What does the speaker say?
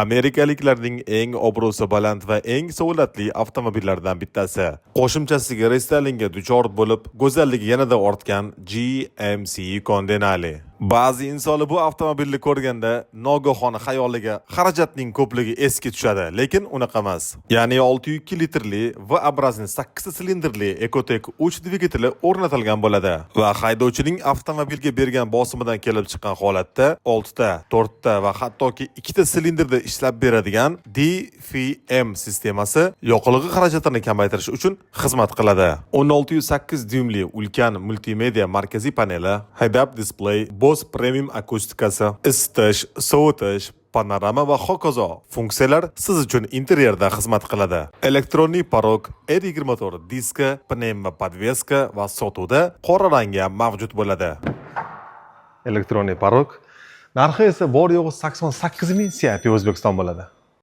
Amerikaliklarning eng obro'si baland va eng sovlatli avtomobillaridan bittasi. Qo'shimchasiga restylinga duchor bo'lib, go'zalligi yanada ortgan GMC Yukon Denali. Ba'zi insonlar bu avtomobilni ko'rganda nogahon xayoliga xarajatning ko'pligi esga tushadi, lekin unaqa emas. Ya'ni 6.2 litrli V-образный 8 silindrli Ecotec 3 dvigateli o'rnatilgan bo'ladi va haydovchining avtomobilga bergan bosimidan kelib chiqqan holatda 6 ta, 4 ta va hattoki 2 ta silindrda ishlab beradigan DFM sistemasi yoqilg'i xarajatini kamaytirish uchun xizmat qiladi. 16.8 dyumli ulkan multimedia markaziy paneli, head-up display, Bose premium akustikasi, isitish, sovutish, panorama va hokazo funksiyalar siz uchun interyerda xizmat qiladi. Электронный порог, R24 diska, pnevmo подвеска va sotuvda qora rangi ham mavjud bo'ladi. Электронный порог. Narxi esa bor yo'g'i 88 ming CIP O'zbekiston bo'ladi.